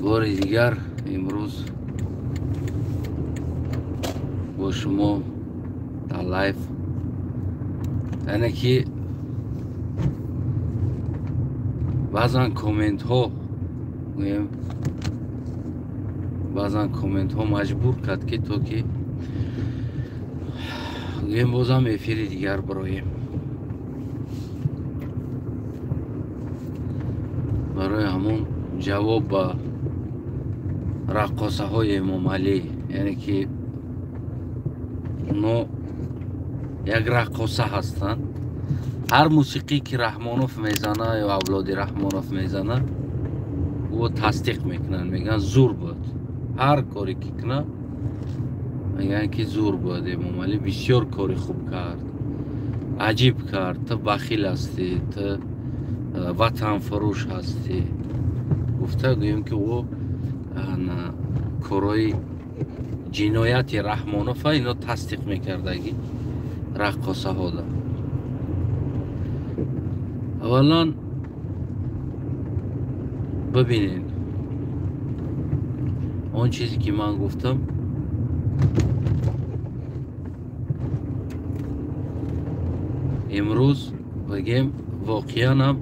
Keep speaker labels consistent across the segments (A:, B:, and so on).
A: Бори дигар имрӯз бо шумо дар лайв, яъне ки баъзан комментҳо гӯем, баъзан комментҳо маҷбур кард, ки то ки гӯем бозам эфири дигар бироем. Барои ҳамон ҷавоб ба раққосаҳои Эмомалӣ, яъне ки оно як раққоса ҳастанд. Ҳар мусиқӣ ки Раҳмонов мезана ё авлоди Раҳмонов мезана, ӯ тасдиқ мекунанд, мегӯянд зур буд. Ҳар коре ки куна мегӯянд ки зур буд, Эмомалӣ бисёр кори хуб кард, аҷиб кард, ту бахил ҳастӣ, ту ватанфурӯш ҳастӣ. Гуфта гӯем ки ӯ корҳои ҷинояти Раҳмонова ино тасдиқ мекардагӣ раққосаҳода. Аввалан бибинед он чизе ки ман гуфтам, имрӯз бигем воқеанам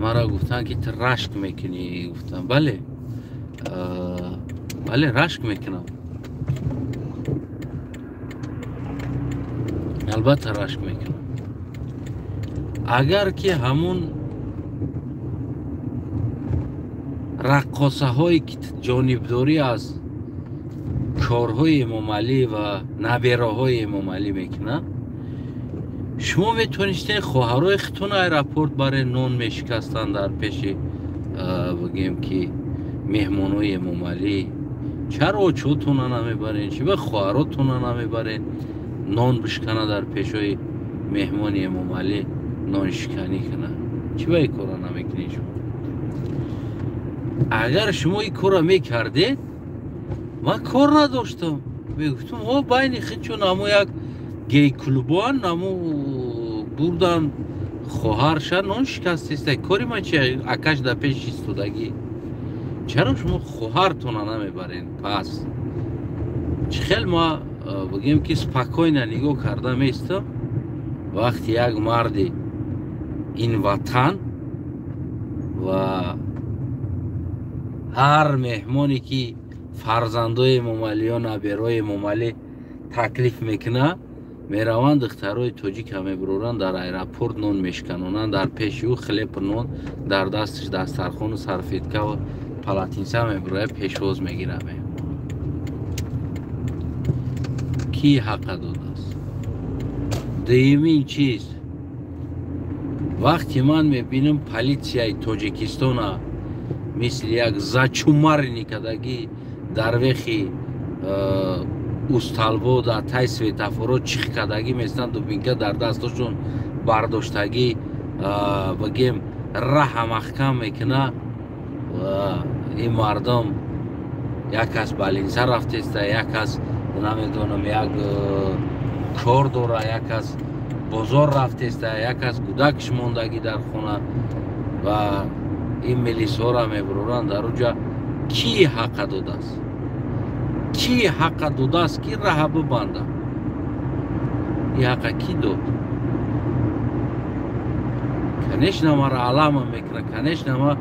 A: мара гуфтанд ки ту рашк мекунӣ. Гуфтам бале, бале, рашк мекунам, албатта рашк мекунам. Агар ки ҳамун раққосаҳое ки ҷонибдорӣ аз корҳои Эмомалӣ ва набераҳои Эмомалӣ мекунанд, шумо метавонистед хоҳарои худтон аэропорт баре нон мешикастанд дар пеши бигем ки меҳмонои Эмомалӣ. Чаро очотона намебарен? Чи ба хоҳаротона намебарен нон бишкана дар пешои меҳмони Эмомалӣ ноншиканӣ кана? Чи ба ин кора намекунед шумо? Агар шумо ин корро мекардед, ман кор надоштам. Мегуфтам о байни худчон амо як гей-клубоан амо бурдан хоҳарша нон шикастеста. Кори ман чи? Акаш дар пеш истодагӣ. Чаро шумо хоҳартона намебарен? Пас чӣ хел ма бигем ки спокойно нигоҳ карда меистам вақти як марди ин ватан ва ҳар меҳмоне ки фарзандои Эмомалӣ ё наберои Эмомалӣ таклиф мекунад, мераванд духтарои тоҷика мебуроранд дар аэропорт нон мешиканонанд, дар пеши ӯ хлеб нон дар дасташ дастархону сарфетка ва палатинса мебурояд, пешвоз мегирад меҳмон. Ки ҳаққа додааст? Дуюмин чиз, вақте ман мебинам политсияи Тоҷикистона мисли як зачумарни кадагӣ дар вехи усталбо дар тай светофоро чих кадагӣ местанд, дубинка дар дастошон бардоштагӣ, бигем раҳа маҳкам мекуна. Ин мардум як кас балинса рафтеста, як кас намедонам як кор дора, як кас бозор рафтеста, як кас гудакш мондагӣ дар хона ва ин милисҳоро мебуроранд дар уҷа. Ки ҳаққа додааст? Ки ҳаққа додааст ки раҳа бибанда? Ин ҳаққа ки дод? Конечно мара алама мекуна, конечно ма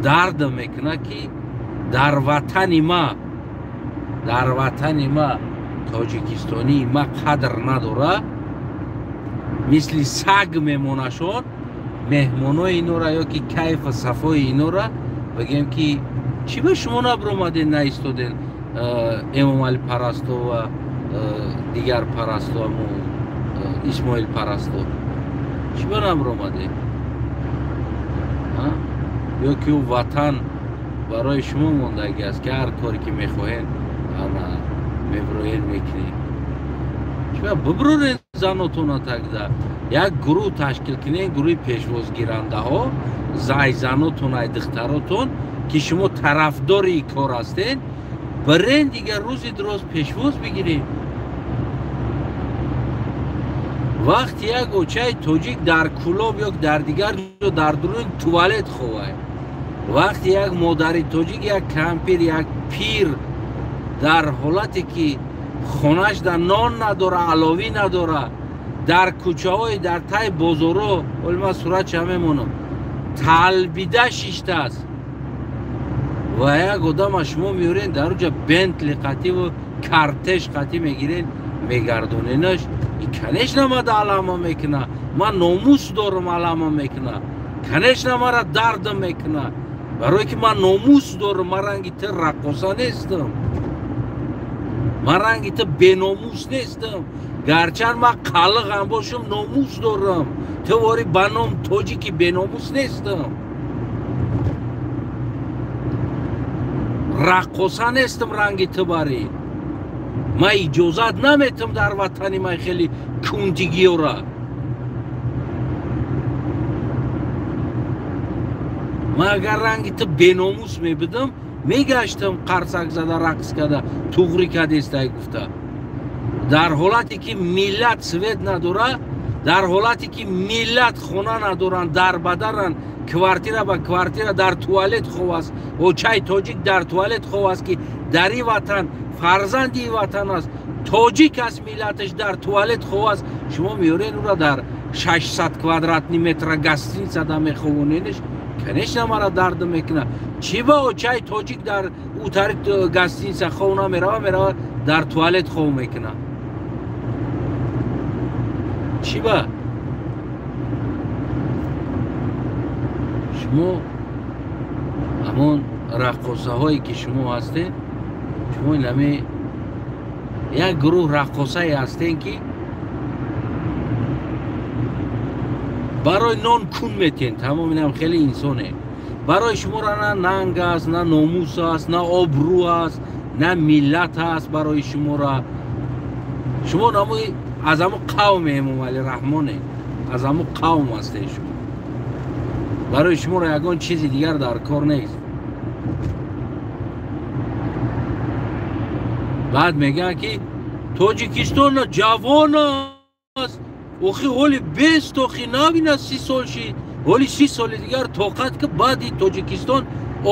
A: дардам мекуна ки дар ватани ма, дар ватани ма тоҷикистонии ма қадр надора, мисли саг мемонашон меҳмонои инора ё ки кайфу сафои инора бигем ки чӣ ба шумо набиромаден, наистоден Эмомалӣ парасто ва дигар парасто, амо Исмоил парасто, чӣ ба набиромаден? Ё ки ӯ ватан барои шумо мондагӣ аст ки ҳар коре ки мехоҳед мебироед мекунед? Чӣ ба бибирорен занотона тогда? Як гурӯҳ ташкил кунед, гурӯҳи пешвозгирандаҳо, зай занотон, ай духтаротон ки шумо тарафдори ин кор ҳастед, бирен дигар рӯзи дуроз пешвоз бигиред. Вақти як очаи тоҷик дар Кӯлоб ё дар дигар ҷо дар дуруни туалет ховад, Вақте як модари тоҷик, як кампир, як пир дар ҳолате ки хонаш дар нон надора, аловӣ надора, дар кӯчаҳои дар таи бозоро, ҳоли ман суратша мемонам, талбида шиштааст ва як одама шумо меорен дар уҷа Бентли қативу картеш қатӣ мегирен, мегардоненаш. И конечно мада алама мекуна, ман номус дорам, алама мекуна, конечно мара дардам мекуна, барое ки ман номус дорам. Ман ранги ту раққоса нестам, ман ранги ту беномус нестам. Гарчанд ман қалиғам бошам, номус дорам. Ту вори ба ном тоҷики беномус нестам, раққоса нестам ранги ту барӣ. Ман иҷозат наметам дар ватани ман хеле кунтигиёра. Ман агар ранги ту беномус мебудам, мегаштам қарсак зада, рақс када, туғри кадестай гуфта. Дар ҳолате ки миллат свет надора, дар ҳолате ки миллат хона надоранд, дарбадаранд, квартира ба квартира дар туалет хов аст, очаи тоҷик дар туалет хов аст, ки дар ин ватан фарзанди ин ватан аст, тоҷик аст, миллаташ дар туалет хов аст. Шумо меорен ӯра дар 600 квадратни метра гостиница да меховоненаш. Конечно мара дард мекуна. Чӣ ба очаи тоҷик дар ӯ тари гостиница хов намерава, мерава дар туалет хов мекуна? Чӣ ба? Шумо ҳамон раққосаҳое ки шумо ҳастед, шумо инаме як гурӯҳ раққосае ҳастед, ки барои нон кун метен. Тамом, инам хеле инсоне. Барои шуморо на нанг аст, на номус аст, на обрӯ аст, на миллат аст. Барои шуморо шумо намои аз ҳамон қавме Эмомалӣ Раҳмоне, аз ҳамон қавм ҳастед шумо. Барои шуморо ягон чизи дигар дар кор нест. Баъд мегӯянд ки Тоҷикистон ҷавон аст, охи ҳоли бест, охи навина 30 сол шид, ҳоли 30 соли дигар тоқат ки баъди Тоҷикистон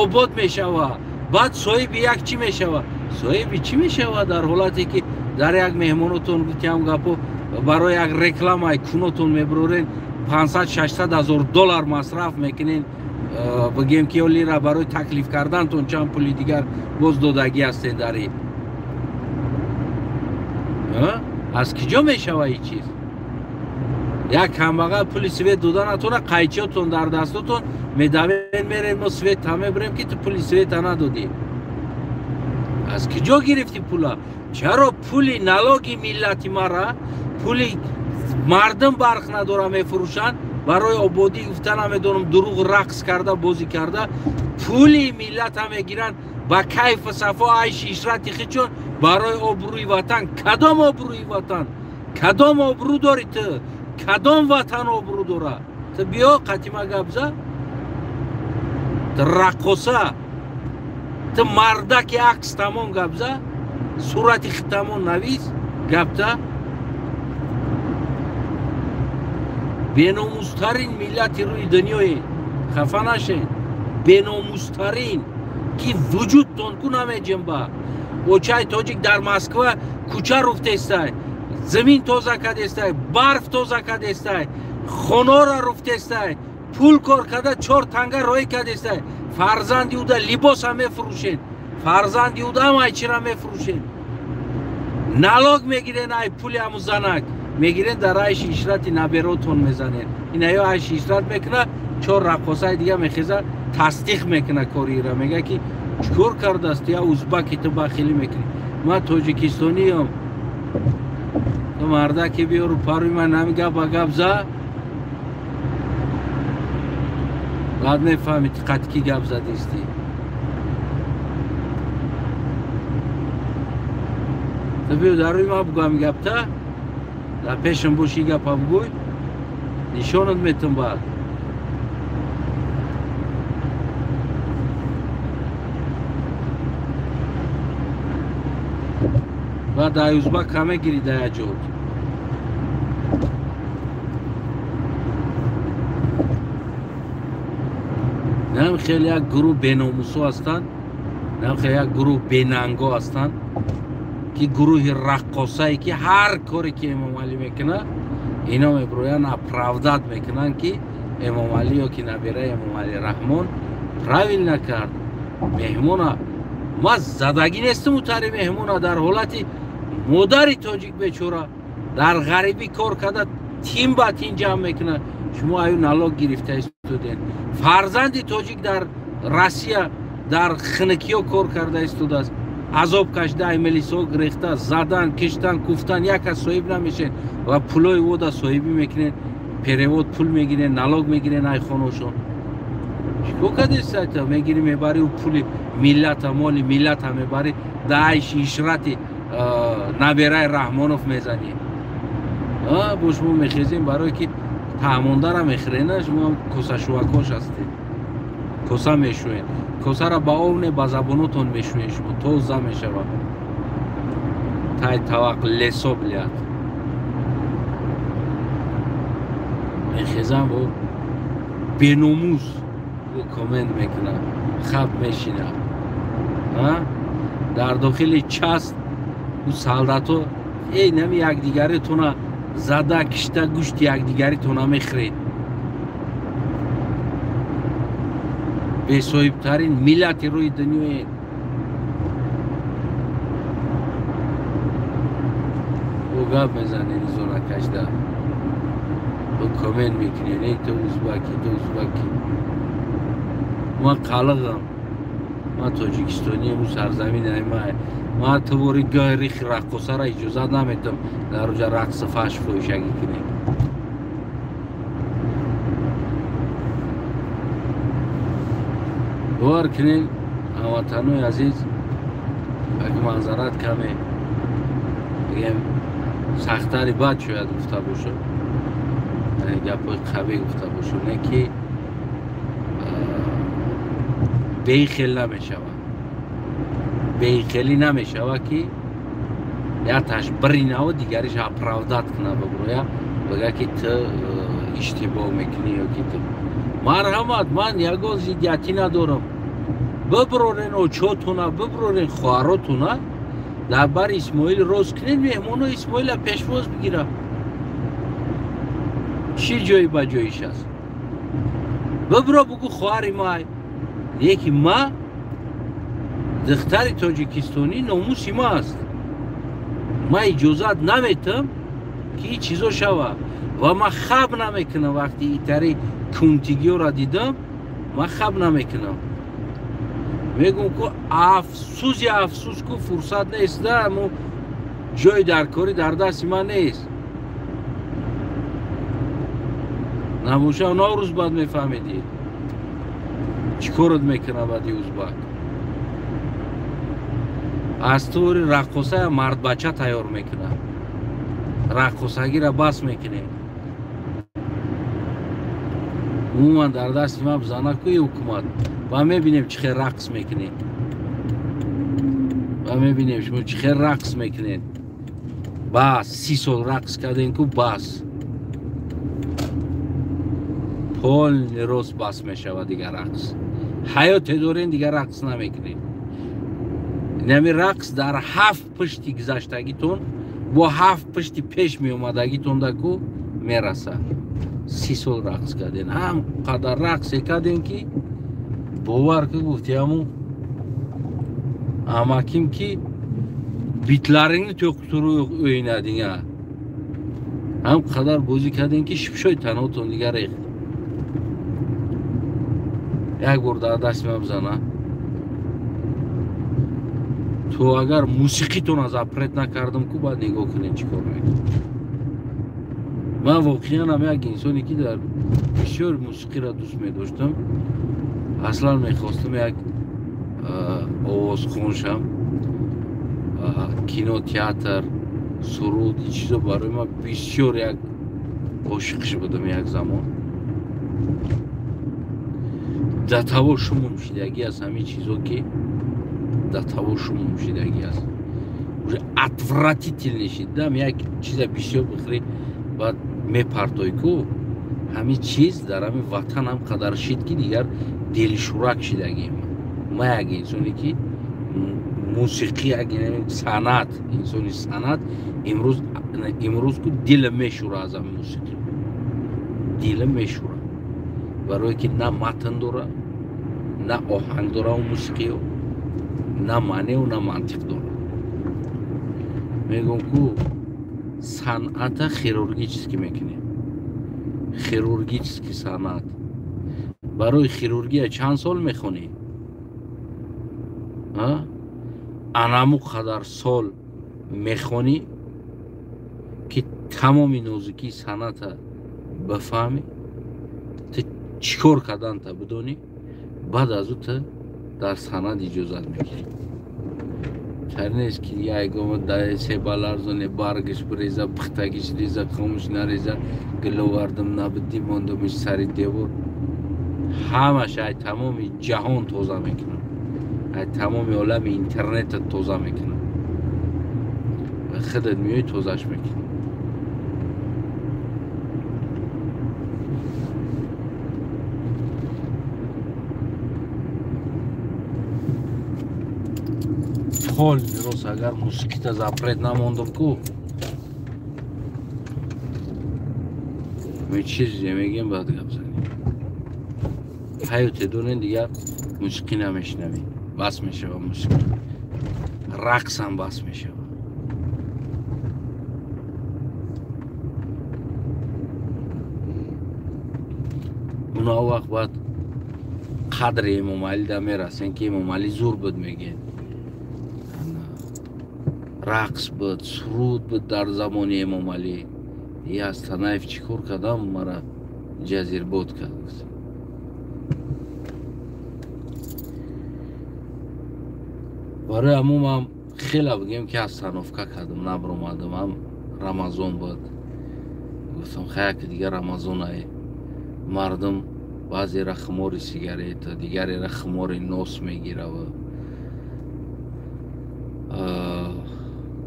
A: обод мешава, баъд соҳиби як чӣ мешава? Соҳиби чӣ мешава дар ҳолате ки дар як меҳмонотон гуфтиам гапо барои як рекламаи кунотон мебурорен, 500-600 ҳазор доллар масраф мекунен, бигем ки лира барои таклиф кардантон чанд пули дигар боз додагӣ ҳастен дар ин. Аз киҷо мешава ин чиз? Як камбағал пули свет дода натона, қайчиётон дар дастотон медавен, мерен, мо свет та мебурем ки ту пули света надодӣ. Аз киҷо гирифтӣ пула? Чаро пули налоги миллати мара, пули мардум барқ надора мефурӯшанд, барои ободӣ гуфта намедонам, дурӯғ рақс карда, бозӣ карда, пули миллата мегиранд ба кайфу сафо, айши ишрати хичон барои обрӯи ватан. Кадом обрӯи ватан? Кадом обрӯ дорӣ ту? Кадом ватан обрӯ дора? Ту биё қатима гап за, ту раққоса, ту мардаки акс тамом гап за, сурати хитамон навис гапта. Беномустарин миллати рӯи дунёе, хафа нашед, беномустарин ки вуҷудтон ку намеҷанба. Очаи тоҷик дар Москва кӯча руфтестай, замин тоза кардестай, барф тоза кардестай, хонора руфтестай, пул кор карда 4 танга роӣ кардестай. Фарзанди уда либоса мефурӯшед, фарзанди уда ҳам айчира мефурӯшед, налог мегирен ай пули ҳаму занак мегирен, дар айши ишрати наберотон мезанед. Ина ё айши ишрат мекуна, 4 раққосаи дига мехеза, тасдиқ мекуна кориира, мега ки чикор кардааст, я узбаки ту бахилӣ мекунӣ, ман тоҷикистониям. Ту мардаки биёру парӯи ман ҳами гап ба гап за, баъд мефаҳмӣ ту қати ки гап задистӣ. Ту биё дар рӯи ман бугӯ ҳами гапта, дар пешам боши гапа бугӯй, нишонат метам баъд. Баъд ай узбак ка мегирӣ да як ҷо. Нам хеле як гурӯҳ беномусо ҳастанд, нам хеле як гурӯҳ бенанго ҳастанд, ки гурӯҳи раққосае ки ҳар коре ки Эмомалӣ мекунад, ино мебироянд оправдат мекунанд, ки Эмомалӣ ё ки набираи Эмомалӣ Раҳмон правильно кард. Меҳмона ман задагӣ нестам, утари меҳмона дар ҳолати модари тоҷик бечора дар ғарибӣ кор карда тин ба тин ҷамъ мекунад, шумо аю налог гирифта истодед. Фарзанди тоҷик дар Россия дар хиникиё кор карда истодааст, азоб кашида, ай милисҳо гирехта, задан, киштан, куфтан, як аз соҳиб намешен ва пулои вода соҳибӣ мекунед, перевод пул мегирен, налог мегирен ай хоношон. Чикор кардест? Мегирӣ мебарӣ ӯ пули миллата, моли миллата мебарӣ, да айши ишрати набераи Раҳмонов мезанӣ. Бо шумо мехезем, барое ки таъмондара мехӯрена, шумо косашӯвакош ҳастед, коса мешӯед, косара ба об не, ба забонотон мешӯед, шумо тоза мешавад. Тай тавақ лесо блядь. Мехезам бо беномус бо коммент мекунад, хаб мешинад. Дар дохили част ӯ солдатҳо эй нами якдигаритона зада кишта гӯшти якдигаритона мехӯред. Бесоҳибтарин миллати рӯи дунёед. Ӯ гап мезанед изона кашда, ӯ коммент мекунед, эй ту узбаки, ту узбаки. Ман қалиғам, ман тоҷикистонием, ӯ сарзамини ман. Ман тувори гӯрихи раққосара иҷозат наметам дар оҷа рақси фаҳш фоҳишагӣ кунем. Бовар кунед, ҳамватанои азиз, агар манзарат каме бигем сахттари бад шояд гуфта бошам, гапҳои қавӣ гуфта бошам, не ки бехел намешавад, бехелӣ намешавад, ки яташ биринаву дигариш оправдат кунад, бибироя бигӯя ки ту иштибоҳ мекунӣ ё ки ту. Марҳамат, ман ягон зиддиятӣ надорам. Бибирорен очотуна, бибирорен хоҳаротуна, дар бари Исмоил роз кунед, меҳмоно Исмоила пешвоз бигирад. Чӣ ҷои ба ҷоиш аст? Бибиро бугӯ хоҳари май, леки ма духтари тоҷикистонӣ, номуси ма аст. Ман иҷозат наметам ки ин чизо шавад ва ман хаб намекунам. Вақти итари кунтигиёро дидам, ман хаб намекунам. Мегӯм ку афсӯзи афсӯс ку фурсат нест, да мо ҷои даркорӣ дар дасти ман нест. Набоша наврӯз баъд мефаҳмидӣ чӣ корот мекунад баъди узбак. Аз тури раққосая мардбача тайёр мекунад, раққосагиро бас мекунем. Умуман дар дасти ман бизана ку ҳукумат, ва мебинем чӣ хел рақс мекунед, ва мебинем шумо чӣ хел рақс мекунед. Бас, 30 сол рақс кардем ку, бас, полный рост бас мешавад дигар рақс. Ҳаёте дорем, дигар рақс намекунед. Инами рақс дар 7 пушти гузаштагитон бо 7 пушти пеш меомадагитон даку мерасад. 30 сол рақс кардем, ҳам қадар рақсе кардем ки бовар ки гуфти ҳаму амаким ки битларингни to'qib o'ynading, а ҳам қадар бозӣ кардем ки шипшои танотон дигар рехт. Як бор дар дасти ман бизана, то агар мусиқитон запрет накардам ку, баъд нигоҳ кунед чӣ кор мекунед. Ман воқеан ҳам як инсоне ки дар бисёр мусиқиро дӯст медоштам, аслан мехостам як овозхон шам. Кино, театр, суруд, ин чизо барои ман бисёр як ошиқш будам як замон. Да таво шумум шидагӣ аст ҳамин чизо, ки да таво шумум шидагӣ аст. Уже отвратительный шид. Дам як чиза бисёр бихӯрӣ, баъд мепартой ку, ҳамин чиз дар ҳамин ватан ҳам қадар шид ки дигар Дилшӯрак шидагим. Ма як инсоне ки мусиқӣ, як санъат, инсони санъат имрӯз ку дила мешӯра аз ҳами мусиқӣ. Дила мешӯра. Барое ки на матн дора, на оҳанг дора он мусиқиё, на маънеу на мантиқ дора. Мегӯм ку санъата хирургически мекунем. Хирургически санъат. Барои хирургия чанд сол мехонӣ? Анаму қадар сол мехонӣ ки тамоми нозукии санъата бифаҳмӣ, ту чӣ кор карданта бидонӣ, баъд аз ӯ ту дар санъат иҷозат мегирӣ. Чаро нест ки ягома себа ларзоне, баргаш биреза, пухтагиш реза, хомӯш нареза, гиловардам набидӣ, мондамиш сари девор. Ҳамаш ай тамоми ҷаҳон тоза мекунам, ай тамоми олами интернета тоза мекунам. Худат меои тозаш мекунӣ. Ҳол рост агар мусиқита запрет намондам ку, ме чизе мегем, баъд гап занем. Ҳаёте донен дигар мусиқӣ намешнавӣ, бас мешава мусиқӣ, рақсам бас мешава. Уна вақт баъд қадри Эмомалӣ да мерасен ки Эмомалӣ зур буд, мегӯяд. Рақс буд, суруд буд дар замони Эмомалӣ. И аз Танаев чӣ кор кардам, мара ҷазирбод кард. Барои ҳамун ман хеле бигем ки остановка кардам, набаромадам. Ҳам Рамазон буд, гуфтам хай ки дигар Рамазон ай, мардум баъзера хумори сигарета, дигарера хумори нос мегирава.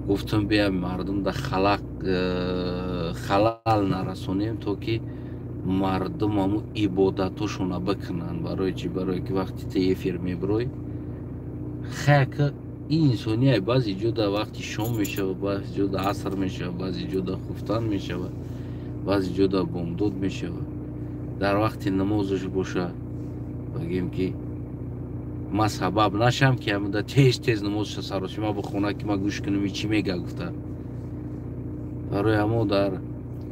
A: Гуфтам биям мардум да халал нарасонем, то ки мардум ҳамун ибодатошона бикунанд. Барои чӣ? Барое ки вақти ту эфир мебирой, хаяка ин инсония баъзе ҷода вақти шом мешава, баъзе ҷода аср мешава, баъзе ҷода хуфтан мешава, баъзе ҷода бомдод мешава. Дар вақти намозаш боша, бигем ки ман сабаб нашам ки ҳамуда тез тез намозша саросима бихона ки ман гӯш кунам чӣ мега гуфта. Барои ҳамо дар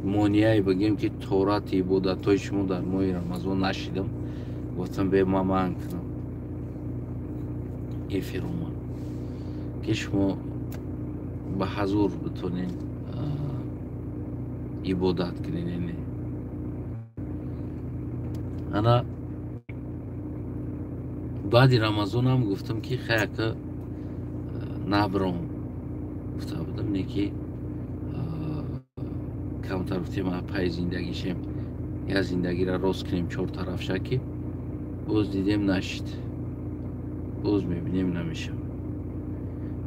A: монияи бигем ки торати ибодатҳои шумо дар моҳи Рамазон нашидам. Гуфтам бе ман манъ кунам эфирома, ки шумо ба ҳазур битонед ибодат кунед. Ана баъди Рамазонам гуфтам ки хаяка набром гуфта будам, не ки камтар гуфтем пай зиндагишем, я зиндагиро рост кунем чор тарафша, ки боз дидем нашид, боз мебинем намешавад.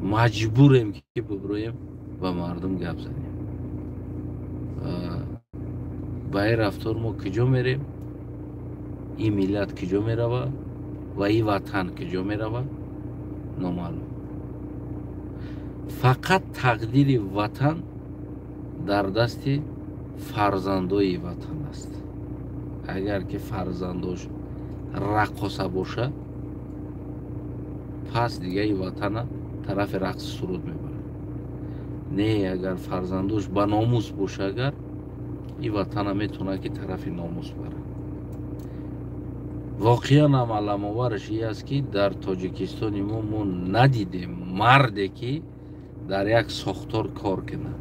A: Маҷбурем ки биброем ба мардум гап занем. Ба ин рафтор мо куҷо мерем? Ин миллат куҷо мерава ва ин ватан куҷо мерава? Номаълум. Фақат тақдири ватан дар дасти фарзандои ватан аст. Агар ки фарзандош раққоса боша, пас дига ин ватана тарафи рақси суруд мебарад. Не, агар фарзандош ба номус боша, агар ин ватана метавонад ки тарафи номус барад. Воқеан ҳам аламовараш ин аст ки дар Тоҷикистони мо надидем марде ки дар як сохтор кор кунад.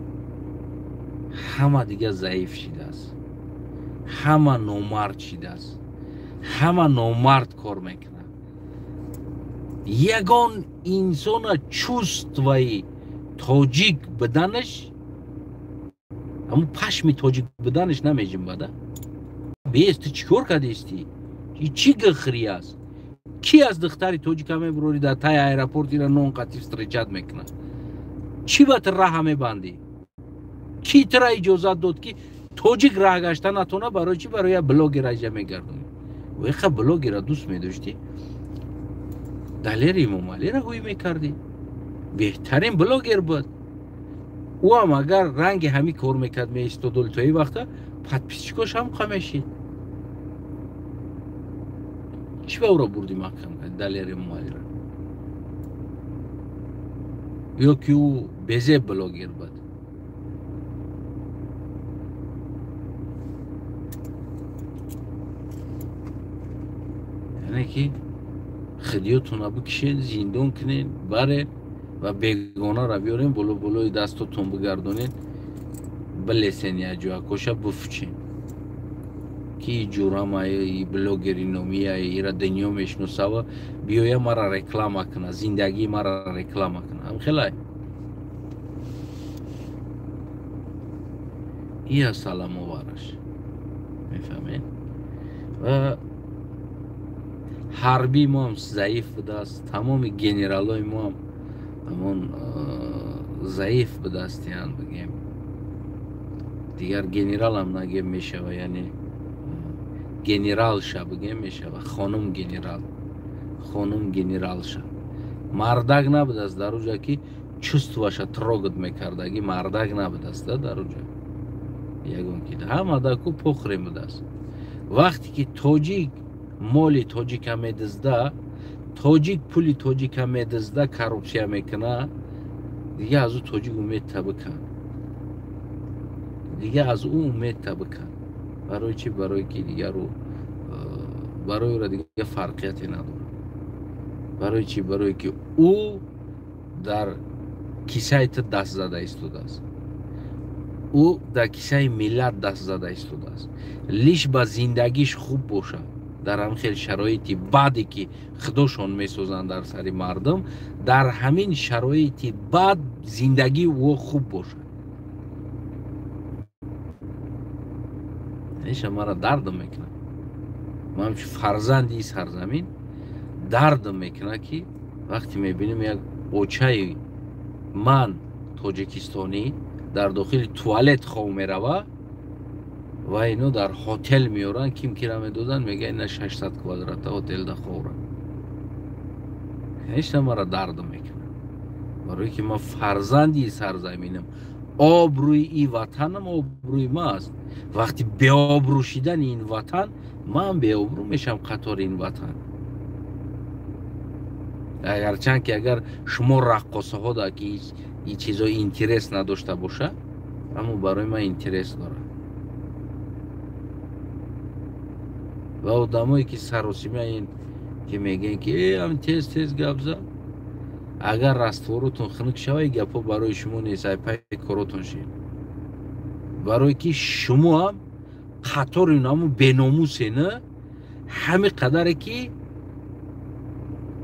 A: Ҳама дига заиф шидааст, ҳама номард шидааст, ҳама номард кор мекунад. Ягон инсона чувствои тоҷик буданаш, ҳамун пашми тоҷик буданаш намеҷунбада. Бес, ту чӣ кор кардисти? Чӣ гихрӣ аст? Ки аз духтари тоҷика мебурорӣ дар таи аэропорт ира нон қатиф встречать мекунад? Чӣ ба ту раҳа мебандӣ? Ки тура иҷозат дод ки тоҷик раҳ гашта натона? Барои чӣ? Барои як блогер аҷа мегардонӣ. Веха блогера дӯст медоштӣ, Далери Эмомалиро ҳуй мекардӣ. Беҳтарин блогер буд. Ӯ ҳам агар ранги ҳамин кор мекард, меистодол то ин вақта, подписчикош ҳам қа мешид. Чӣ ба ӯро бурдӣ маҳкам кард Далери Эмомалиро? Ё ки ӯ безеб блогер буд? Яъне ки хидиётонро бикишен, зиндон кунен, барен ва бегонаро биёрен, боло болои дастотон бигардонен, билесен якҷоякоша буфучен ки ҷурама блогери номия ира дунё мешиносава, биёя мара реклама куна, зиндагии мара реклама куна. Ҳамхелай ия саламовараш мефаҳмед. Ва ҳарбии мо ҳам заиф будааст, тамоми генералои мо ҳам ҳамон заиф будастиянд, бигем. Дигар генералам нагем мешава, яъне генералша бигем мешава, хонум генерал, хонум генералша. Мардак набудааст дар уҷа ки чувстваша трогать мекардаги, мардак набудааст дар уҷа. Ягон ки ҳамадаку похрем будааст. Вақте ки тоҷик моли тоҷика медизда, тоҷик пули тоҷика медизда, коррупсия мекуна, дига аз ӯ тоҷик умедта бикан. Дига аз ӯ умедта бикан. Барои чӣ? Барои ки дигару барои ӯра дига фарқияте надорад. Барои чӣ? Барои ки ӯ дар кисаи ту даст зада истодааст. Ӯ дар кисаи миллат даст зада истодааст. Лиш ба зиндагиш хуб бошад. Дар ҳамин хел шароити баде ки худошон месозанд дар сари мардум, дар ҳамин шароити бад зиндагии ӯ хуб бошад. Иша мара дардам мекунад. Ман ҳамчун фарзанди сарзамин дардам мекунад, ки вақте мебинем як очаи ман тоҷикистонӣ дар дохили туалет хов мерава ва ино дар ҳотел меоранд, ким кира медоданд, мега ина 600 квадрата ҳотелда ховра. Ҳечна мара дардам мекунад. Барое ки ман фарзанди сарзаминам, обрӯи ин ватанам обрӯи ма аст. Вақти беобрӯ шидани ин ватан, ман беобрӯ мешавам қатори ин ватан. Агарчанд ки агар шумо раққосаҳо да ки ин чизо интерес надошта боша, аммо барои ман интерес дорад. Ва одамое ки саросима ин ки мегӯянд ки ам тез тез гап зад, агар растворотон хунук шава, ин гапҳо барои шумо нест, ай пай коротон шед. Барое ки шумо ҳам қатори ҳамун беномусе, на ҳамин қадаре ки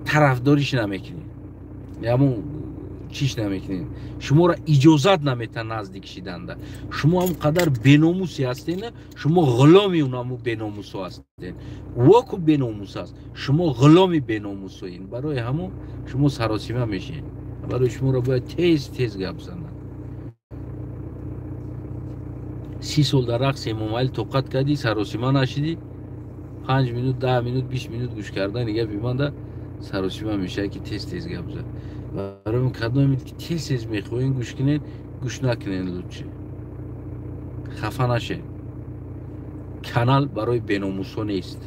A: тарафдориш намекунед, ҳамун чиш намекунед, шуморо иҷозат наметан наздик шиданда. Шумо ҳамон қадар беномусе ҳастед, шумо ғуломи ҳамун беномусо ҳастед. Ӯ ку беномус аст, шумо ғуломи беномусоед. Барои ҳамун шумо саросима мешед. Барои шуморо бояд тез тез гап занад. 30 сол дар рақси Эмомалӣ тоқат кардӣ, саросима нашидӣ, 5 минут, 10 минут, 20 минут гӯш кардани гапи манда саросима мешавад ки тез тез гап зад. Барои кадоме ки тез тез мехоҳед гӯш кунед, гӯш накунед лучше. Хафа нашед. Канал барои беномусо нест.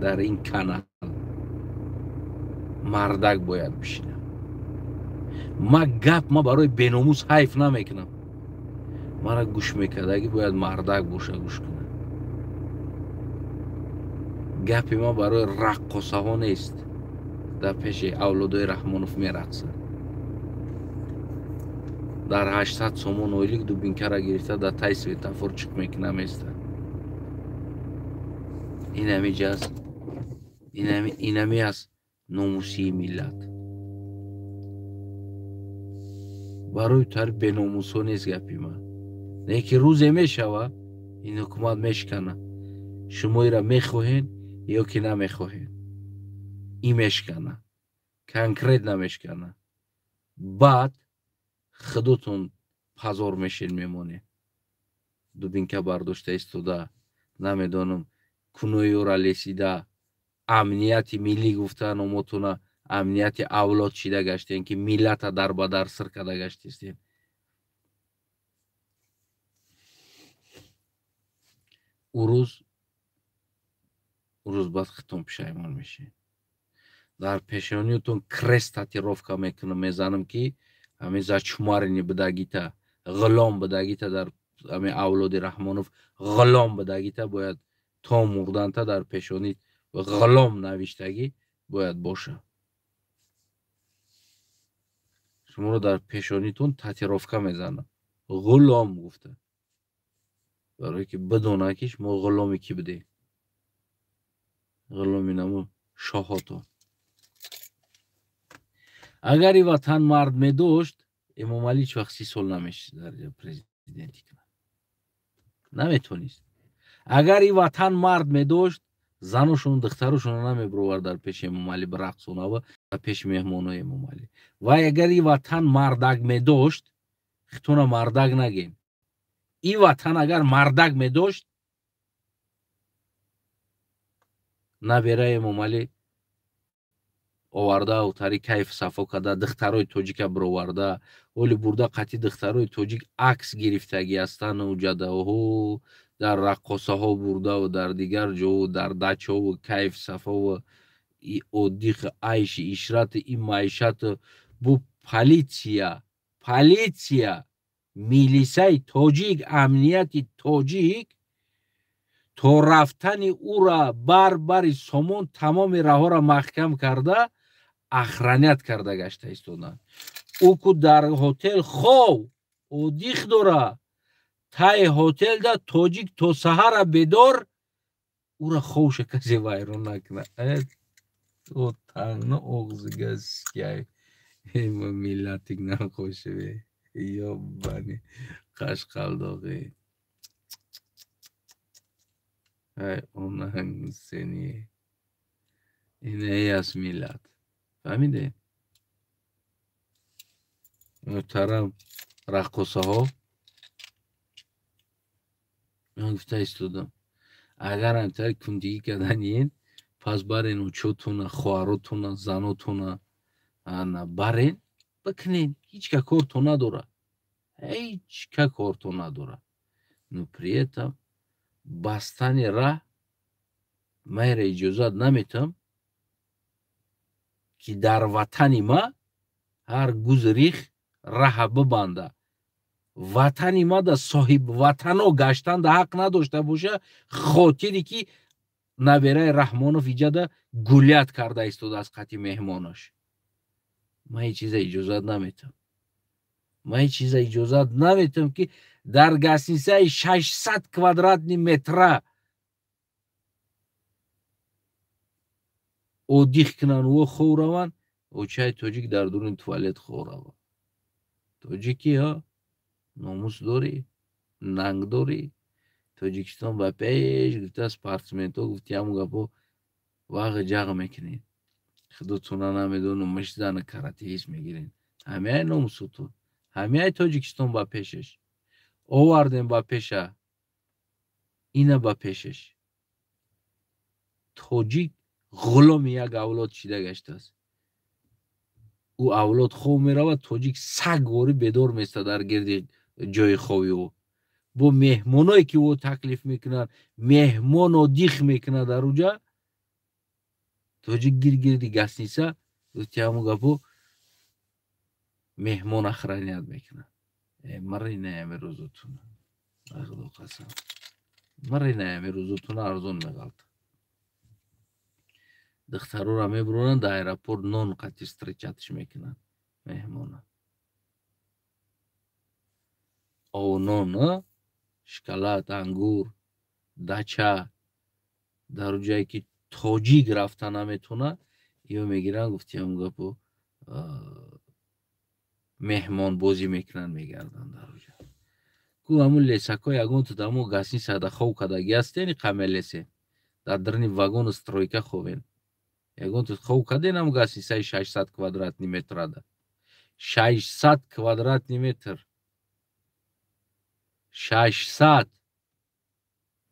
A: Дар ин канал мардак бояд бишинад. Ма гап ма барои беномус ҳайф намекунам. Мара гӯш мекардаги бояд мардак боша гӯш кунад. Гапи ма барои раққосаҳо нест. Дар пеши авлодои Раҳмонов мерақсад. Дар 800 сомон ойлик дубинкара гирифта дар тай светофор чиқ мекуна местад. Инами ҷаз, инами аст номусии миллат. Барои тари беномусо нест гапи ман. Не ки рӯзе мешава, ин ҳукумат мешкана. Шумо ира мехоҳед ё ки намехоҳед? Ин мешкана. Конкрет намешкана. Баъд худотон пазор мешед мемонед. Дубинка бардошта истода, намедонам Кунои ӯра лесида амнияти миллӣ гуфта номотуна амнияти авлод шида гаштем, ки миллата дар ба дар сир карда гаштистем. Ӯ рӯз баъд хитон пушаймон мешед. Дар пешониятон крест татуировка мекунам, мезанам, ки ҳамин зачумарини бидагита, ғулом бидагита, дар ҳамин авлоди Раҳмонов ғулом бидагита бояд то мурданта дар пешонӣ ғулом навиштагӣ бояд боша. Шуморо дар пешонитон татуировка мезанам, ғулом гуфта, барое ки бидонад, ки шумо ғуломи кӣ будед, ғуломи наму шоҳотон. Агар и ватан мард медошт, Эмомалӣ ҳеҷ вақт 30 сол намешид дар президентӣ кунад, наметонист. Агар и ватан мард медошт, заношон, духтарошонро намебировард дар пеши Эмомалӣ бирақсонава, дар пеши меҳмонои Эмомалӣ. Вай агар и ватан мардак медошт, хитона мардак нагем, и ватан агар мардак медошт, набераи Эмомалӣ оварда тари кайф сафо карда, духтарои тоҷика бироварда, оли бурда қатъи духтарои тоҷик акс гирифтагӣ ҳастану ҷадаҳо дар раққосаҳо бурдаву дар дигар ҷову дар дачову кайф сафову отдых, айши ишрату и маишату бу полиция, милисаи тоҷик, амнияти тоҷик то рафтани ӯра бар бари сомон тамоми раҳоро маҳкам карда, охранять карда гашта истоданд. Ӯ ку дар ҳотел хов отдых дора, таи ҳотелда тоҷик то саҳара бедор, ӯра ховша касе вайрон накунад. Тангно оғзигаскай миллатик нахошеве ёбани қашқалдоғӣ. Ай онанг сени, ине аст миллат, фаҳмиде, муҳтарам раққосаҳо? Ман гуфта истодам, агар ҳамтари кундигӣ карданиен, пас барен учотуна, хоҳаротуна, занотуна ана барен бикунен, ҳеҷ ка корто надора, ҳеҷ ка корто надора. Но при этом бастани раҳ майра иҷозат наметам, ки дар ватани ма ҳар гузрих раҳа бибанда. Ватани ма да соҳиб ватано гаштанда ҳақ надошта боша, хотире ки набераи Раҳмонов иҷада гулять карда истодааст қати меҳмонаш. Ман ҳеҷ чиза иҷозат наметам, ман ҳеҷ чиза иҷозат наметам, ки дар гостиницаи 600 квадратный метра отдых кунанд, ӯ хов раванд, очаи тоҷик дар дуруни туалет хов равад. Тоҷикӣ ҳа, номус дорӣ, нанг дорӣ? Тоҷикистон ба пеш гуфта, спортсментҳо гуфти, ҳамун гапо вағи ҷағ мекунед, худотуна намедонам, мишзана каратеист мегиред. Ҳамяй номусутун, ҳамяй Тоҷикистон ба пешаш овардем, ба пеша ина ба пешаш. Тоҷик ғуломи як авлод шида гаштааст. Ӯ авлод хов меравад, тоҷик сагворӣ бедор места дар гирди ҷои хови ӯ, бо меҳмоное ки ӯ таклиф мекунад, меҳмон отдых мекунад дар уҷа, тоҷик гиргирди гостиница гуфти, ҳамун гапо меҳмон охранять мекунад. Мари наями рӯзотуна, ба Худо қасам, мари наями рӯзотуна арзон меғалта. Духтароро мебуранд дар аэропорт, нон қати встречать ш мекунанд меҳмона, ов, нон, шоколад, ангур, дача. Дар ҷое ки тоҷик рафта наметавонад, ё мегиранд, гуфти, ҳамун гапо меҳмонбозӣ мекунанд, мегарданд дар оҷа. Ку ҳамун лесако ягон ту дамо гостиницада хов кардагӣ ҳастен, қамелесе дар дарни вагону стройка ховен, ягон ту хов карден ҳамун гостиницаи 600 квадратный метрада? 600 квадратный метр, 600,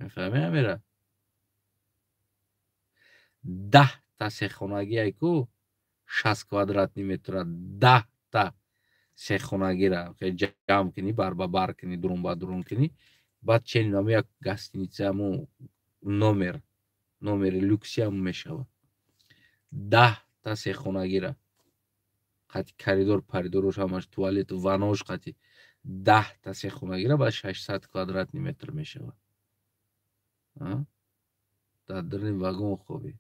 A: мефаҳмӣ, амира? 10 та сехонагӣ айку 60 квадратный метра, 10 та сехонагира ҷамъ кунӣ, бар ба бар кунӣ, дурун ба дурун кунӣ, баъд чен ҳаму як гостиница, ҳаму номер, номери люкси ҳаму мешавад. 10 та сехонагира қати коридор паридорош, ҳамаш, туалет, ванош қати 10 та сехонагира баъд 600 квадратный метр мешавад. Дар даруни вагон хобӣ.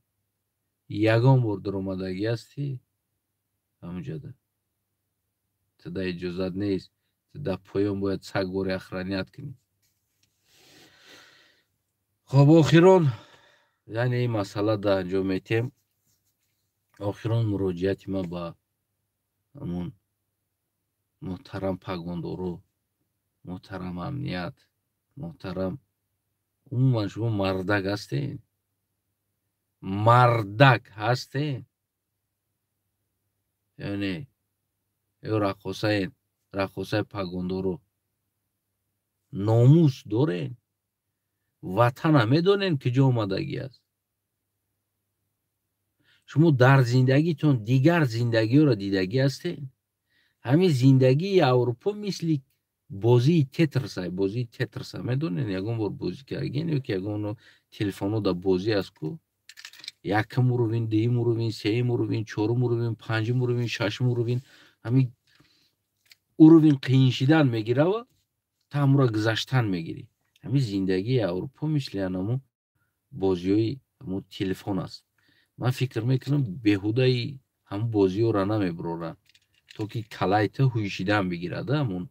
A: Ягон бор даромадагӣ ҳастӣ ҳамуҷода? Туда иҷозат нест. Ту дар поён бояд сагвори охранять кунӣ. Хоб, охирон, яъне ин масъала да анҷом метиҳем. Охирон муроҷиати ман ба ҳамун муҳтарам пагондору, муҳтарам амният, муҳтарам умуман, шумо мардак ҳастед? Мардак ҳастед ё не, ё раққосаед, раққосаи пагондору? Номус доред? Ватана медонед, ки ҷо омадагӣ аст? Шумо дар зиндагитон дигар зиндагиҳоро дидагӣ ҳастед? Ҳамин зиндагии Аврупо мисли бозии Тетриса. Бозии Тетриса медонед? Ягон бор бозӣ кардагин ё ки ягон телефонҳо дар бозӣ аст ку? Якум уровень, дуюм уровень, сеюм уровень, чорум уровень, панҷум уровень, шашум уровень. Ҳамин уровень қиин шидан мегирава, та ҳамура гузаштан мегирӣ. Ҳамин зиндагии Аврупо мисли анаму бозиҳои ҳамун телефон аст. Ман фикр мекунам, беҳудаи ҳамун бозиҳоро намебуроранд, то ки калайта ҳуйшидан бигирада, ҳамун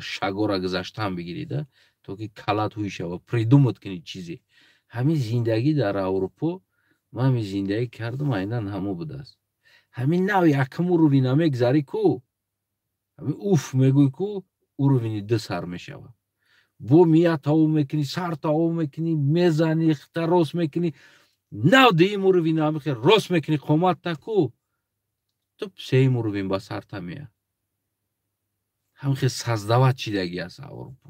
A: шагора гузаштан бигирида, то ки калат ҳуй шава, придумать кунӣ чизе. Ҳамин зиндагӣ дар Аврупо, ман ҳамин зиндагӣ кардам, айнан ҳамо будааст. Ҳамин нав якум уровень мегзарӣ ку, ҳамин уф мегӯй ку, уровень и ду сар мешавад. Бо мия таов мекунӣ, сар таов мекунӣ, мезанӣ, хита рост мекунӣ. Нав дуюм уровень ҳамихе рост мекунӣ қоматта ку, ту сеюм уровень ба сарта мея. Ҳамихе создавать шидагӣ аст Аврупо.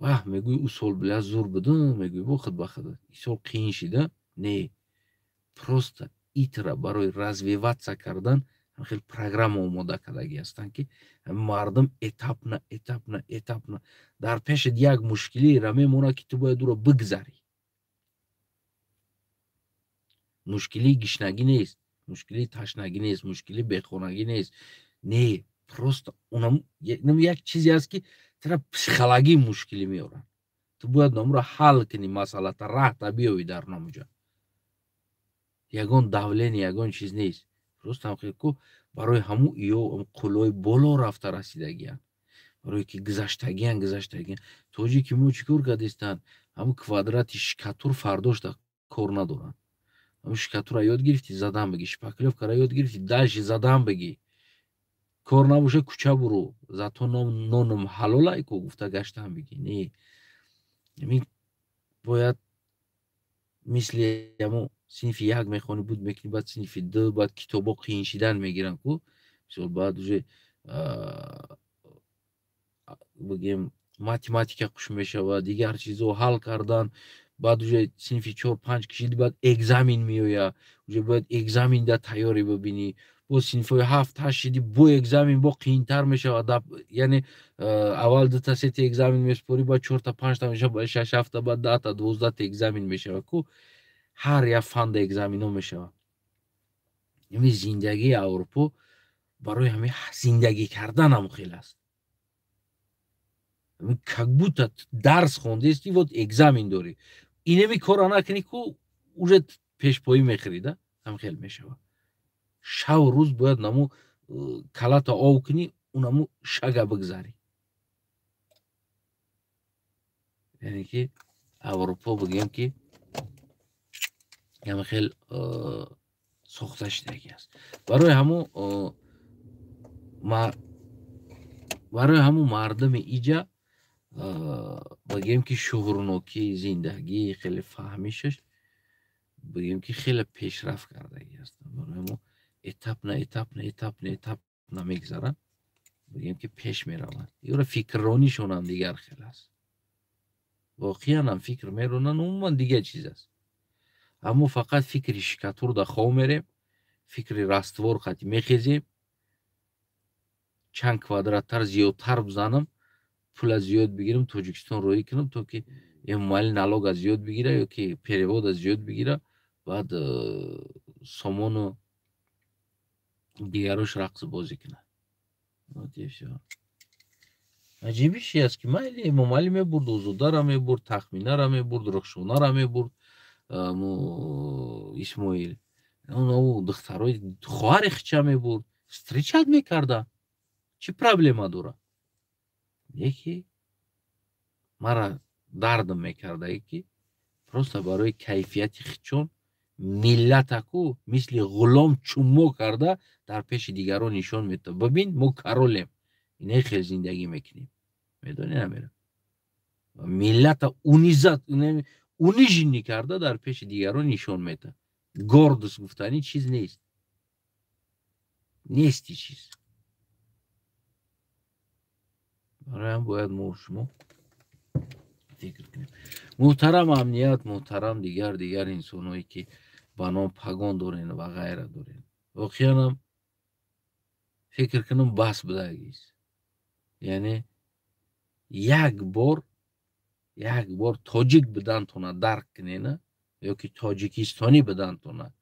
A: Ваҳ, мегӯй, ӯ сол бля зур будам, мегӯй бо худ ба худ, ин сол қиин шида. Не, просто итра барои развиваться кардан хеле программа омода кардагӣ ҳастанд, ки мардум этапно, этапно, этапно дар пешат як мушкилиро мемонад, ки ту бояд ӯро бигзарӣ. Мушкилии гишнагӣ нест, мушкилии ташнагӣ нест, мушкилии бехонагӣ нест, не, просто як чизе аст, ки тара психологӣ мушкилӣ меорад. Ту бояд номро ҳал кунӣ, масъалата раҳта биёвӣ. Дар номуҷа ягон давление, ягон чиз нест, просто ҳам ку барои ҳамун ё қуллои боло рафта расидагиянд, барое ки гузаштагиян, гузаштагиян. Тоҷики мо чӣ кор кардистанд? Ҳамун квадрати шикатур фардошта кор надоранд. Ҳамун шикатурра ёд гирифтӣ, задан бигӣ, шпаклёвка ра ёд гирифтӣ, дальше задан бигӣ. Кор набоша, кӯча буру, зато ноном ҳалолай ку гуфта гаштан бигӣ. Не, бояд мисли ҳамун синфи як мехонӣ, буд мекунӣ, баъд синфи ду, баъд китобҳо қиин шидан мегиранд ку. Мисол, баъд уже, бигем, математика хуш мешавад, дигар чизҳо ҳал кардан. Баъд уже синфи чор, панҷ кишиди, баъд экзамен меояд, уже бояд экзамен да тайёрӣ бибинӣ. Бо синфҳои ҳафт, ҳашт шиди, бо экзамен бо қиинтар мешавад. Яъне аввал дута, сета экзамен месупорӣ, баъд чорта, панҷта мешавад, баъд шаш, ҳафта, баъд 10 та, 12 та экзамен мешавад ку. Ҳар як фанда экзаменҳо мешавад. Ҳамин зиндагии Аврупо барои ҳамин зиндагӣ карданам хел аст, как будто дарс хондести, вот экзамен дорӣ, инеми корра накунӣ ку, уже пешпоӣ мехӯрида. Ҳам хел мешавад. Шаву рӯз бояд наму калата ов кунӣ, унаму шага бигзарӣ. Яъне ки Аврупо, бигӯем, ки ҳама хел сохта шудагӣ аст. Барои ҳамун мардуми иҷа, бигӯем, ки шуҳурнокии зиндагӣ, хеле фаҳмишаш, бигӯем, ки хеле пешрафт кардагӣ ҳастанд. Барои ҳамун этапно, этапно, этапно, этапно мегзаранд, бигӯем, ки пеш мераванд. Ёра фикрронишонам дигар хел аст. Воқеан ҳам фикр меронанд, умуман дигар чиз аст. Аммо фақат фикри шикатурда хов мерем, фикри раствор қати мехезем, чанд квадраттар зиёдтар бизанам, пула зиёд бигирам, Тоҷикистон роҳӣ кунам, то ки Эмомалӣ налога зиёд бигира ё ки перевода зиёд бигира, баъд сомону дигарош рақс бозӣ кунад. Вот и всё. Аҷибиш аст, ки майли Эмомалӣ мебурд, Озодара мебурд, Тахминара мебурд, Рухшонара мебурд, Исмоил. Ону духтарои хоҳари хича мебурд, встречать мекарда. Чӣ проблема дора? Яке мара дардам мекарда, ки просто барои кайфияти хичон миллатаку мисли ғулом чуммо карда дар пеши дигарон нишон медод. Бибин, мо королем, ине хел зиндагӣ мекунем. Медонӣ намера? Миллата унизат, униженный карда дар пеши дигарон нишон медод. Гордость гуфтани чиз нест. Нести чиз. Барои бояд мо шумо фикр кунем. Муҳтарам амният, муҳтарам дигар инсонҳое ки ба ном пагон дорен ва ғайра дорен. Воқеанам фикр кунам бас будагист. Яъне як бор тоҷик будантона дарк кунена ё ки тоҷикистонӣ будантона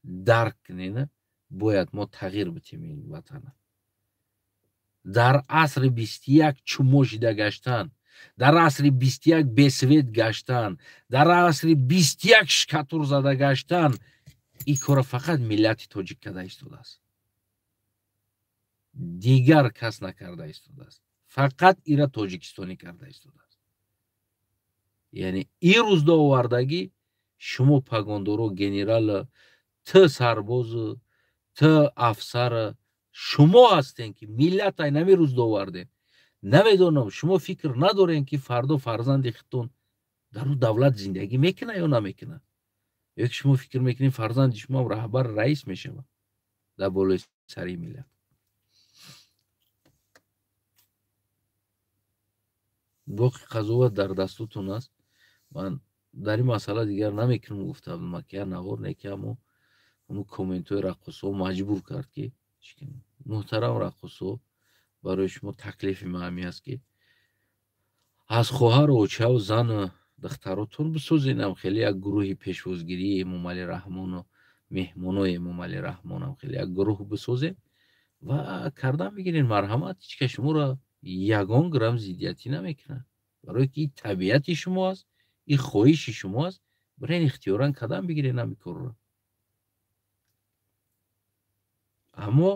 A: дарк кунена, бояд мо тағйир битем ин ватана. Дар асри 21 чумо шида гаштан, дар асри 21 бесвет гаштан, дар асри 21 шкатур зада гаштан, ин кора фақат миллати тоҷик карда истодааст. Дигар кас накарда истодааст. Фақат ира тоҷикистонӣ карда истодааст. Яъне ин рӯздоовардагӣ шумо пагондоро, генерал, т сарбоз, т афсар, шумо ҳастен ки миллат ай нами рӯздооварден. Намедонам, шумо фикр надорен ки фардо фарзанди худтон дар ӯ давлат зиндагӣ мекунад ё намекунад? Ё ки шумо фикр мекунед фарзанди шумо раҳбар, раис мешавад дар болои сари миллат? Боқи қазоват дар дастутон аст. Ман дар ин масъала дигар намекунам, гуфта будам, ки навор не, ки аммо ҳамун комментҳои раққосҳо маҷбур кард ки чӣ кунем. Муҳтарам раққосҳо, барои шумо таклифи ман ҳамин аст, ки аз хоҳару очаву зану духтаротон бисозенам хеле як гурӯҳи пешвозгирии Эмомалӣ Раҳмону меҳмонои Эмомалӣ Раҳмонам хеле як гурӯҳ бисозем ва кардан бигирен. Марҳамат, ҳеҷ кас шуморо ягон грамм зиддиятӣ намекунад, барое ки ин табиати шумо аст, ин хоҳиши шумо аст. Бирен ихтиёран кардан бигирен ҳамин корро. Аммо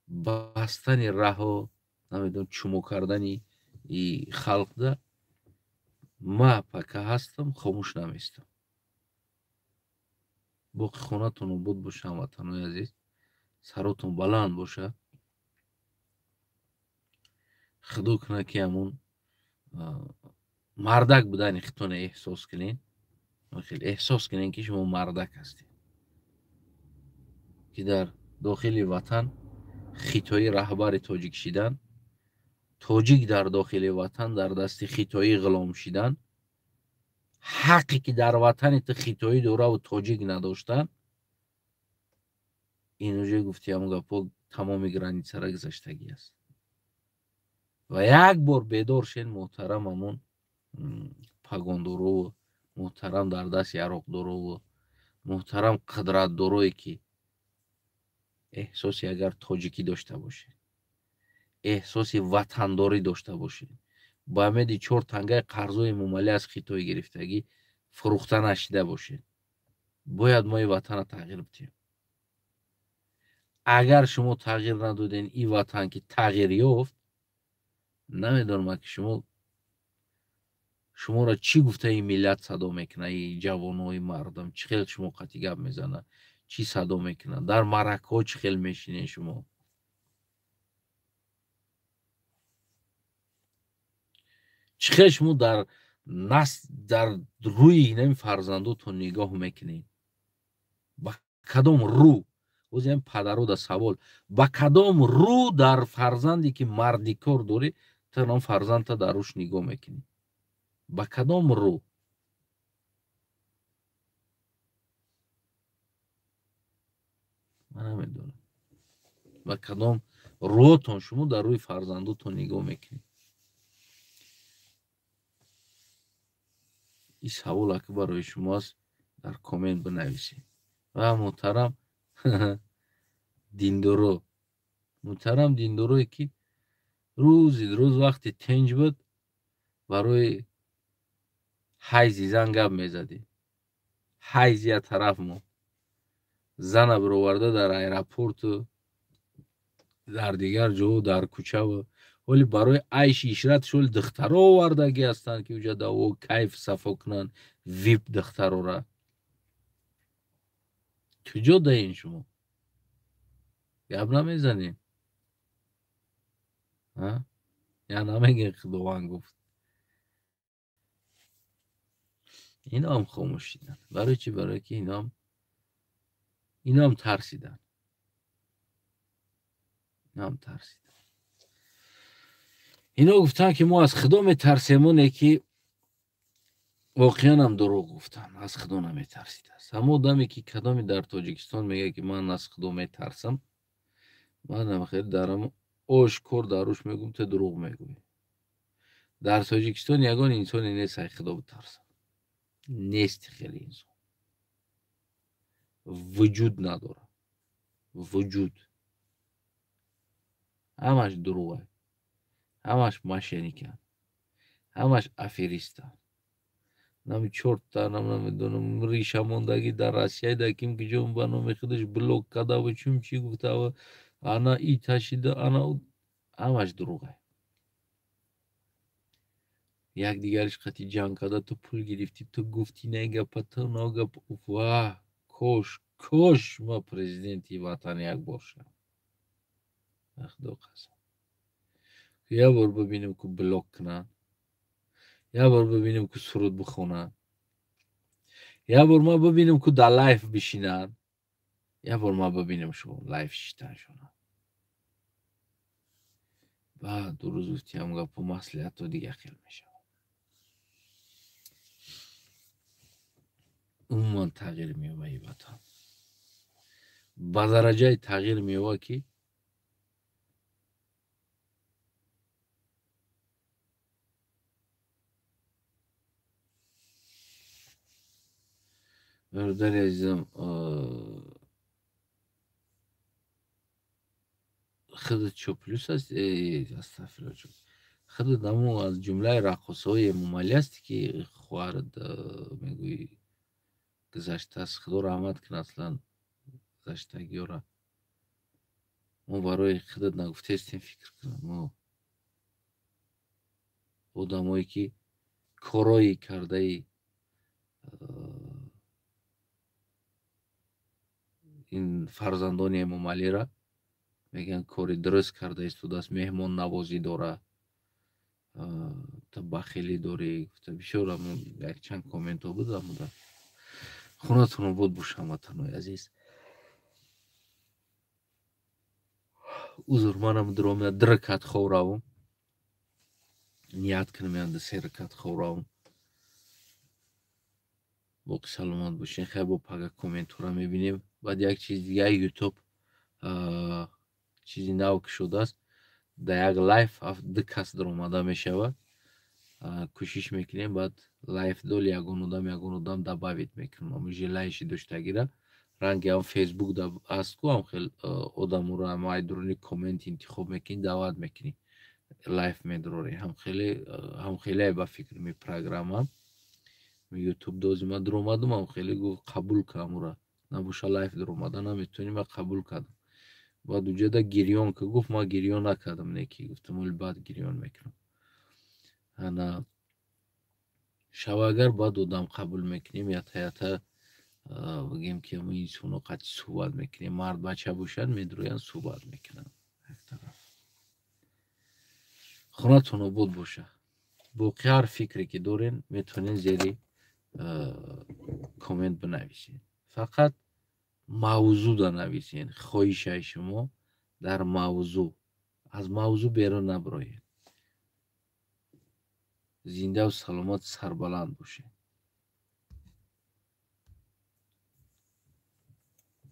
A: бастани раҳо, намедонам, чумо кардани халқда ма пака ҳастам, хомӯш наместам. Боқи хонатон обод боша, ҳамватанои азиз, саротон баланд боша. Худо кунад ки ҳамун мардак будани худтон эҳсос кунед, хеле эҳсос кунед ки шумо мардак ҳастед, ки дар дохили ватан хитоӣ раҳбари тоҷик шидан, тоҷик дар дохили ватан дар дасти хитоӣ ғулом шидан, ҳаққе ки дар ватани ту хитоӣ дораву тоҷик надоштан, ин уже гуфти ҳамун гапҳо тамоми границара гузаштагӣ аст. Ва як бор бедор шен, муҳтарам ҳамун пагондорову, муҳтарам дар даст яроқдорову, муҳтарам қудратдорое ки эҳсоси агар тоҷикӣ дошта бошед, эҳсоси ватандорӣ дошта бошед, ба умеди 4 тангаи қарзои Эмомалӣ аз хитои гирифтагӣ фурӯхта нашида бошед, бояд мо ин ватанро тағйир бидиҳем. Агар шумо тағйир надоден, ин ватан ки тағйир ёфт, намедонам ки шуморо чӣ гуфта ин миллат садо мекунад, ин ҷавонои мардум чӣ хел шумо қатъи гап мезанад, чӣ садо мекунад, дар маъракаҳо чӣ хел мешинед шумо. Чӣ хел шумо дар насл, дар рӯи инами фарзандотон нигоҳ мекунед? Ба кадом рӯ? Боз ҳам падаро да савол, ба кадом рӯ дар фарзанде ки мардикор дорӣ, ту он фарзандта дар рӯш нигоҳ мекунӣ? Ба кадом рӯ? Ман намедонам. Ба кадом рӯтон шумо дар рӯи фарзандотон нигоҳ мекунед? Ин савол аки барои шумо аст, дар коммент бинависед. Ва муҳтарам диндоро, муҳтарам диндорое ки рӯзи рӯз вақти тинҷ буд барои ҳайзи зан гап мезадем. Ҳайз я тараф мо зана бироварда дар аэропорту дар дигар ҷо дар кӯчаву ҳоли барои айши ишратш ҳоли духтаро овардагӣ ҳастанд ки уҷа даво кайф сафо кунанд вип духтарора. Куҷо даин шумо? Гап намезанем? Я намегӯем Худованд гуфт. Иноам хомӯш шиданд. Барои чӣ? Барое ки иноам тарсиданд. Иноам тарсиданд. Ино гуфтанд ки мо аз Худо метарсем, оне ки воқеан ҳам дурӯғ гуфтанд, аз Худо наметарсидааст. Ҳамо одаме ки кадоме дар Тоҷикистон мегӯяд ки ман аз Худо метарсам, манам хеле дарам ошкор дар рӯш мегӯм, ту дурӯғ мегӯӣ. Дар Тоҷикистон ягон инсоне нест ай Худо битарсад. Нест хеле инсон. Вуҷуд надорад. Вуҷуд. Ҳамаш дурӯғ, ҳамаш мошенниканд, ҳамаш аферистанд. Нами чорта, нам намедонам, ришамондагӣ дар Россия дар ким ки ҷо ба номи худаш блок кардаву чун чӣ гуфтаву ана и ташида, ана ҳамаш дурӯғ. Якдигариш қати ҷанг карда, ту пул гирифтӣ, ту гуфтӣ на гапа, ту на гап. Ва кош, кош ма президенти ватан як бор шавам. Худо қасам. Як бор бибинем ку блок кунанд, як бор бибинем ку суруд бихонанд, як бор ма бибинем ку дар лайф бишинанд, як бор ма бибинем шо лайф шиштаншона. Баъд ду рӯз гуфтиам гапу маслиҳату дига хел мешавад. Умуман тағйир меёбад ин ватан. Ба дараҷаи тағйир меёбад ки бародари азизам, худат чо плюс аст? Астағфирулло, чо худат амо аз ҷумлаи раққосҳои Эмомалӣ ҳастӣ ки хоҳарат мегӯӣ гузаштааст. Худо раҳмат кунад аслан гузаштагиёра. Мо барои худат нагуфтаистем фикр кунам. Мо одамое ки корҳое кардаи ин фарзандони Эмомалиро мегӯянд кори дуруст карда истодааст, меҳмоннавозӣ дорад, ту бахилӣ дорӣ. Гуфта бисёр якчанд комментҳо буд амуда. Хонатон обод бош, ҳамватанои азиз. Узр, манам дуромия ду ракат хоб равам. Ният кунам янда се ракат хоб равам. Боқӣ саломат бошед. Хай бо пага комментҳоро мебинем. Баъд як чиз дига, ютуб чизи нав ки шудааст, дар як лайф ду кас даромада мешавад. Кӯшиш мекунем, баъд лайф дол ягон одам добавить мекунем. Ҳамон желающий доштагира ранги ҳам фейсбук аст ку, ҳам хел одаморо ҳам айдуруни коммент интихоб мекунӣ, даъват мекунӣ, лайф медурорӣ. Ҳам хеле ба фикр ми программа ютуб дози ма дуромадум, ҳам хеле гуфт қабул ка амура, набоша лайф дуромада наметавонӣ, ма қабул кардам. Баъд уҷада гирён ка гуфт, ма гирён накардам, не ки гуфтам оли баъд гирён мекунам. Ана шава агар баъд одам қабул мекунем, ята ята бигем ки ҳама инсонҳо қати суҳбат мекунем, мард бача бошад медурӯянд суҳбат мекунанд. Як тараф хонатон обод боша. Боқӣ ҳар фикре ки дорен метавонед зери коммент бинависед. Фақат мавзӯъ нависед, хоҳишаи шумо дар мавзӯъ, аз мавзӯъ берун набироед. Зиндаву саломат, сарбаланд бошед.